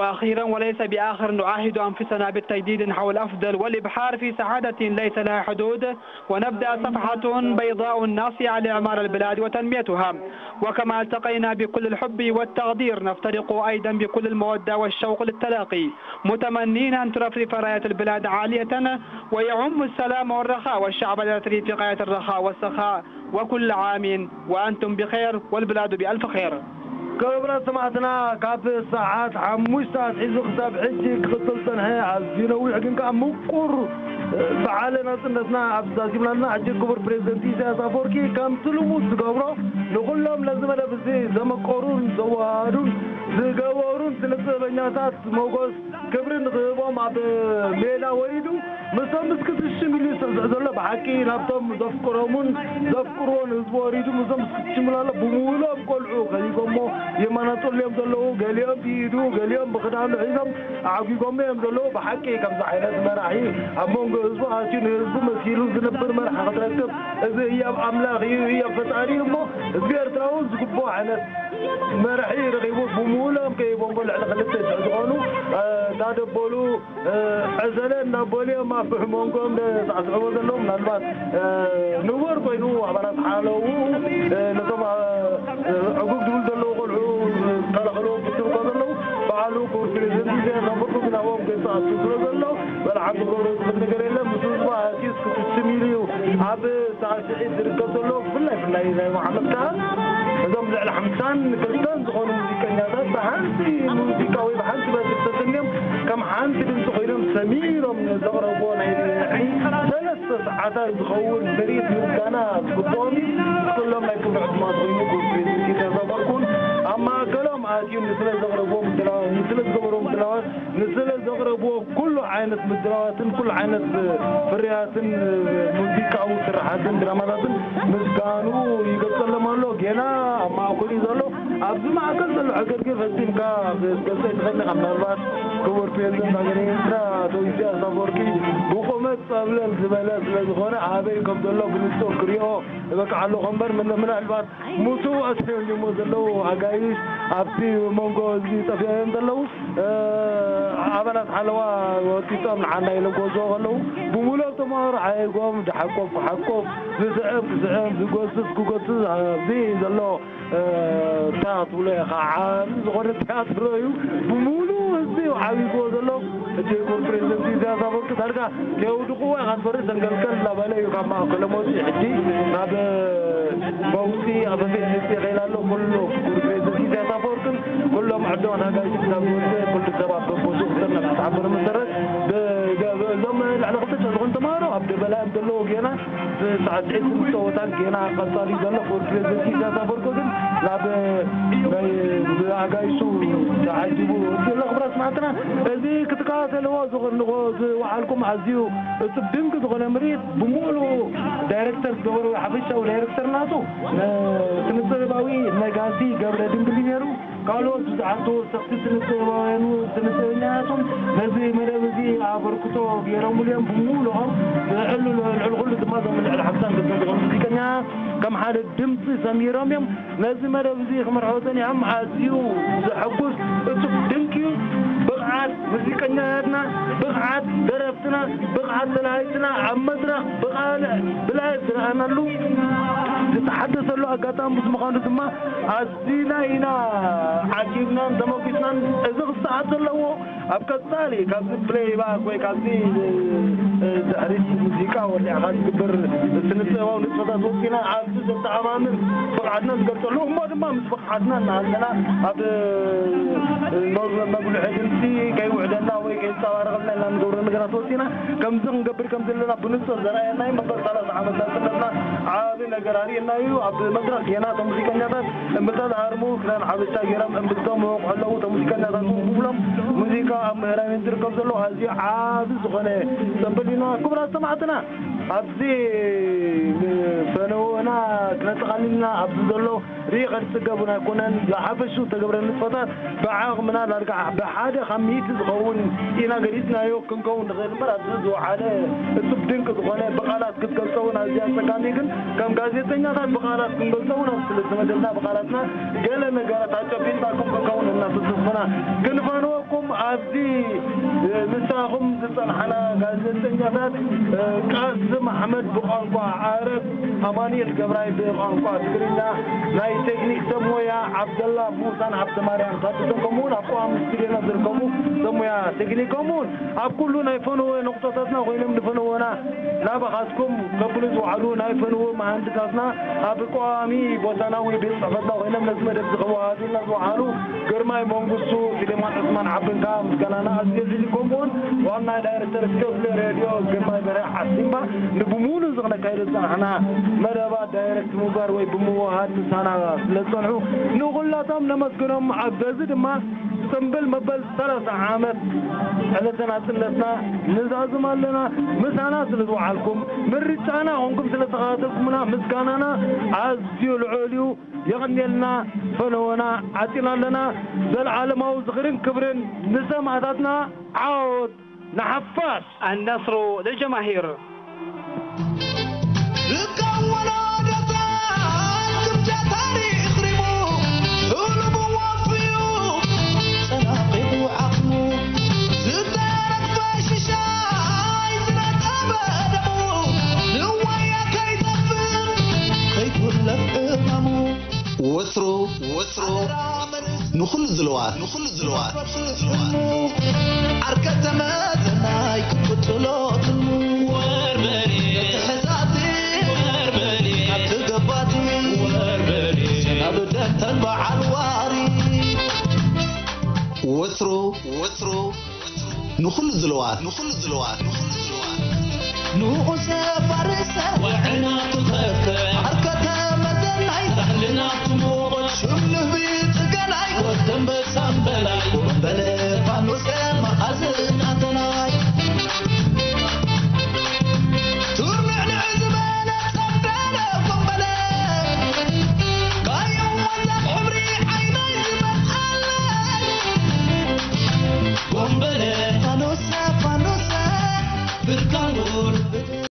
وأخيرا وليس بآخر، نعاهد أنفسنا بالتجديد نحو الأفضل والإبحار في سعادة ليس لها حدود، ونبدأ صفحة بيضاء ناصعة لإعمار البلاد وتنميتها. وكما التقينا بكل الحب والتقدير، نفترق أيضا بكل المودة والشوق للتلاقي، متمنين أن ترفرف راية البلاد عالية، ويعم السلام والرخاء، والشعب الإريتري في غاية الرخاء والسخاء، وكل عام وأنتم بخير والبلاد بألف خير. ክቡራት ሰማዕትና፣ ካብ ሰዓት ሓሙሽተ ኣትሒዙ ክሳብ ሕጂ ክቕጽል ዝጸንሐ ኣዝዩ ነዊሕ ግን ከኣ ምቁር በዓለ ናጽነትና ኣብዚ ዛዚምና ኣለና። ሕጂ ክቡር ፕሬዚደንት ኢሳያስ ኣፈወርቂ ከምቲ ልሙድ ዝገብሮ ንኹሎም ነዚ መደብ እዚ ዘመቀሩን ዘወሃሃዱን ዝገበሩን ስነ ጥበበኛታት ሞጎስ ክብሪ ንኽህቦም ኣብ ሜዳ ወሪዱ ምስቶም እስኪ ትሽም ኢሉ ይስዕስዕ ዘሎ ብሓቂ ናብቶም ዘፍቅሮምን ዘፍቅርዎን ህዝቢ ወሪዱ ምስቶም እስኪ ትሽም ኢሉ ኣሎ። ብምውሎም ቆልዑ ከሊጎሞ ይመናጠሉ እዮም ዘለዉ። ገሊኦም ብኢዱ፣ ገሊኦም ብኽዳኑ ሒዞም ኣዕጒጎሞ እዮም ዘለዉ። ብሓቂ ከምዚ ዓይነት መራሒ ኣብ መንጎ ህዝቡ ኣትዩ ንህዝቡ መሲሉ ዝነብር መራሒ ክትረክብ እዚ ህያብ ኣምላኽ እዩ፣ ህያብ ፈጣሪ እዩ እሞ ህዝቢ ኤርትራ እውን ዝግብኦ ዓይነት መራሒ ረኺቡ ብምውሎም ከይቦምቦ ልዕሊ ክልተ ሽሕ ዝኾኑ እ፣ እንዳደበሉ እ፣ ዕዘለ እናበሉ እዮም ኣብ መንጎኦም ዘሳዕስዕዎ ዘለዉ። ምናልባት እ፣ ንቡር ኮይኑ ኣባላት ሓለዉ እ፣ ነቶም እ፣ ዕጉግ ዝብሉ ዘለዉ ቆልዑ ዝከላኸልዎ ብትብኮ ዘለዉ በዓሉ ክቡር ፕሬዚደንት ኢሳያስ ኣፈወርቂ ናብኦም ገጻቱ ስለ ዘሎ በል ሓንቲ ክገብሮ ዝኽእል ነገር የለን። ምስ ህዝቡ ኣትዩ እስኪ ትሽም ኢሉ እዩ ኣብ ሳዕስዒት ዝርከብ ዘሎ። ብፍላይ ብፍላይ ናይ መሓመድ ከኣ እዞም ልዕሊ ሓምሳን ክልተን ዝኾኑ ሙዚቀኛታት ብሓንቲ ሙዚቃ ወይ ብሓንቲ መድረኽ ተሰንዮም ከም ሓንቲ ድምፂ ኮይኖም ሰሚሮም ዘቕረብዎ ናይ ሰለስተ ሰዓታት ዝኸውን ምርኢት ምስጋና ዝግብኦም እዩ። ኩሎም ናይ ክብሪ ዕዱማት ኮይኑ ክብሪ ፕሬዚደንት ኢሳያስ ኣፈወርቂ እውን ኣብ ማእከሎም ኣትዩ ንስለ ዘቕረብዎ ምድላዋት ንስለ ዝገበርዎ ምድላዋት ንስለ ዘቕረብዎ ኩሉ ዓይነት ምድላዋትን ኩሉ ዓይነት ፍርያትን ሙዚቃዊ ስርሓትን ድራማታትን ምስጋኑ ይገልጸሎም ኣሎ። ጌና ኣብ ማእከሉ እዩ ዘሎ። ኣብዚ ማእከል ዘሎ ዕግርግር ፈጺምካ ክትገልጾ ኣይትኽእልን ኢኻ። ምናልባት ክቡር ፕሬዚደንት ሃገረ ኤርትራ ኣቶ ኢሳያስ ኣፈወርቂ ብቑመት ጸብለል ዝበለ ስለ ዝኾነ ኣበይ ከም ዘሎ ብንጹር ክሪኦ እበቅዓ ኣለኹ እምበር ምን- ምናልባት ሙቱ ኣስሕዮም እሞ ዘለዉ ኣጋይሽ ኣብቲ መንጎ ህዝቢ ጠፊኦም እዮም ዘለዉ። እ፣ ኣባላት ሓለዋ ወጢጦም ንዓና ኢሎም ክወስድዎ ከለዉ ብምሉኦም ተምሃሮ ሓይጎም ሓቆፍ ሓቆፍ ዝስዕም ክስዕም ዝጎስስ ክጎስስ ኣብዚ ዘሎ እ፣ እንታይ ክትብሎ ኢኻ ዓቢ ዝኾነ ቲያትሮ እዩ። ብምሉኡ ህዝቢ እዩ ሓቢብዎ ዘሎ። እቲ ክቡር ፕሬዚደንት ኢሳያስ ኣፈወርቂ ዳርጋ ከየውድቕዎ ኢኻ ትፈርስ ሰንገልቀል እናበለ እዩ ካብ ማእከሎም ወፂኡ። ሕጂ ናብ መውፅኢ ኣፈፌት ዝፅኢ ከይላ ኣሎ። ኩሉ ክቡር ፕሬዚደንት ኢሳያስ ኣፈወርቅን ኩሎም ዕዱማት ኣጋይሽ ክሳብ ዝወፅእ ኩሉ ሰብ ኣብ በቦትኡ ክጥርነፍ ዝተሓበረ መሰረት ብ- ብ- እዞም ልዕሊ ክልተ ሽሕ ዝኾኑ ተምሃሮ ኣብ ደበላ እዮም ዘለዉ። ጌና ሳዕስዒትን ጸወታን ጌና ቀጻሊ ዘሎ ክቡር ፕሬዚደንት ኢሳያስ ኣፈወርቂ ግን ናብ ናይ ብኣጋይሹ ተዓጂቡ ዘሎ። ክቡራት ሰማዕትና፣ እዚ ክትከታተልዎ ዝኽእልዎ ዝወዓልኩም ኣዝዩ እጹብ ድንቂ ዝኾነ ምርኢት ብምሉኡ ዳይሬክተር ዝገበሩ ሓፈሻዊ ዳይሬክተር ናቱ እ፣ ስነ ጥበባዊ ነጋሲ ገብረ ድንግል እዩ ነይሩ። ካልኦት ብዙሓት ተወሰኽቲ ስነ ጥበባውያኑ ስነ ጥበበኛታቶም ነዚ መደብ እዚ ኣበርክቶ ገይሮምሉ እዮም። ብምሉኦም ልዕሉ ልዕሊ ኩሉ ድማ እዞም ልዕሊ ሓምሳን ክልተን ዝኾኑ ሙዚቀኛ ከም ሓደ ድምፂ ሰሚሮም እዮም ነዚ መደብ እዚ ክመርሕዎ ጸኒሖም። ኣዝዩ ዘሐጉስ እጹብ ድንቂ እዩ። ብቕዓት ሙዚቀኛታትና፣ ብቕዓት ደረፍትና፣ ብቕዓት ተላሃይትና ኣብ መድረኽ ብቓልዕ ብላይቭ ዝረኣናሉ ዝተሓደሰሉ ኣጋጣሚ ብምዃኑ ድማ ኣዚና ኢና ዓጊብናን ተመጒስናን። እዚ ክሰዓብ ዘለዎ ኣብ ቀጻሊ ካብዚ ፕሌይባክ ወይ ካብዚ እ፣ ድሕሪት ሙዚቃ ወሊዕኻ ዝግበር ስነ ጥበባዊ ንጥፈታት ወፂና ኣብዚ ዘተኣማምን ብቕዓትና ንገልፀሉ እሞ ድማ ምስ ብቕዓትና እናሃለና ኣብ እ፣ መ- መጉልሒ ድምፂ ከይውዕደና ወይ ከይንፀባረቐልና ኢልና ንገብሮ ነገራት ወፂና ከምዚ ክንገብር ከም ዘለና ብንፁር ዘርኣየና እዩ። መበል ሰላሳ ዓመት ናፅነትና ዓቢ ነገር ኣርእየና እዩ። ኣብ መድረኽ ጌና እቶም ሙዚቀኛታት እምብልታ ዝሃርሙ ክዳን ሓበሻ ገይሮም እምብልቶም ይወቕዑ ኣለዉ። እቶም ሙዚቀኛታት እውን ብብሎም ሙዚቃ ኣብ ምህራም እዮም ዝርከቡ ዘለዉ። ኣዝዩ ዓቢ ዝኾነ ጽምብል ኢና። ክቡራት ሰማዕትና፣ ኣብዚ ፈነወና ክነጠቓልልና ኣብዚ ዘሎ ርኢ ከድጽገቡን ኣይኮነን። ዝሓፈሹ ተገብረ ንጥፈታት ብዓቕምና ዳርጋ ብሓደ ካብ ሚእቲ ዝኸውን ኢና ገሊጽናዮ ክንከውን ንኽእል እምበር፣ ኣብዚ ዝወዓለ እጹብ ድንቂ ዝኾነ ብቓላት ክትገልጾ እውን ኣዝዩ ኣጸጋሚ፣ ግን ከም ጋዜጠኛታት ብቓላት ክንገልጾ እውን ኣብ ስለ ዝመደብና ብቓላትና ገለ ነገራት ኣጨቢጥናኩም ክንከውን እናተሰፈና ክንፋንወኩም ኣብዚ ምሳኹም ዝጸንሓና ጋዜጠኛታት ቃስም ኣሕመድ ብቋንቋ ዓረብ፣ ኣማኑኤል ገብራይ ብቋንቋ ትግርኛ፣ ናይ ቴክኒክ ሰብ ሞያ ዓብደላ ሙሳን ሃብተማርያም ታደሰን ከምኡውን ኣብ ቀዋሚ ስቱድዮና ዝርከቡ ሰብ ሞያ ቴክኒክ ከምኡውን ኣብ ኩሉ ናይ ፈነወ ነቑጣታትና ኮይኖም ንፈነወና ናባኻትኩም ከብሉ ዝወዓሉ ናይ ፈነወ መሃንድሳትና ኣብ ቀዋሚ ቦታና ወይ ቤት ጽሕፈትና ኮይኖም ነዚ መደብ ዝኸዋሃዱልና ዝወዓሉ ግርማይ መንግስቱ፣ ፊልሞን ዕስማን ዓብን ከኣ ምስጋናና ኣዝዩ ልዕሊ ከምኡውን ዋና ዳይሬክተር ክፍሊ ሬድዮ ግርማይ በርሀ ዓሲምባ ንብሙሉ እዚ ክነካይዶ ዝጸናሕና መደባት ዳይሬክት ምግባር ወይ ብምውሃድ ምሳና ስለ ዝጸንሑ ንኹላቶም ነመስግኖም። ኣብ በዚ ድማ ጽምብል መበል ሰላሳ ዓመት ዕለተ ናጽነትና ንዛዝም ኣለና። ምሳና ስለ ዝወዓልኩም፣ ምርጫና ኮንኩም ስለ ተኸታተልኩምና ምስጋናና ኣዝዩ ልዑል እዩ። የቐንየልና። ፈነወና ዓጺና ኣለና። ዘልዓለማዊ ዝኽርን ክብርን ንሰማእታትና። ዓወት ንሓፋሽ! النصر للجماهير. ዝከወኖ ደታ ግምጃ ታሪኽ ሪሙ፣ ሕሉሙ ወፍዩ፣ ጸናቒቑ ዓቕሙ፣ ዝተረፈ ሽሻይ ዝነጠበ ደሙ፣ ንዋያ ከይጠፍእ፣ ከይጉለፍ ዕማሙ። ወትሩ፣ ወትሩ፣ ንኹሉ ዝለዋት፣ ንኹሉ ዝለዋት፣ ዓርከ ተመዘናይ ክትቅጽሎ ትልሙ። ወርበሬ፣ ተተሐዛቲ፣ ወርበሬ፣ ኣብ ትገባቲ፣ ወርበሬ፣ ሰናብደን ተን በዓል ዋሪ። ወትሩ፣ ወትሩ፣ ንኹሉ ዝለዋት፣ ንኹሉ ዝለዋት፣ ንኹሉ ዝለዋት። ንኡሰ ፋርሰ፣ ወዕና ትኸፍተ፣ ዓርከ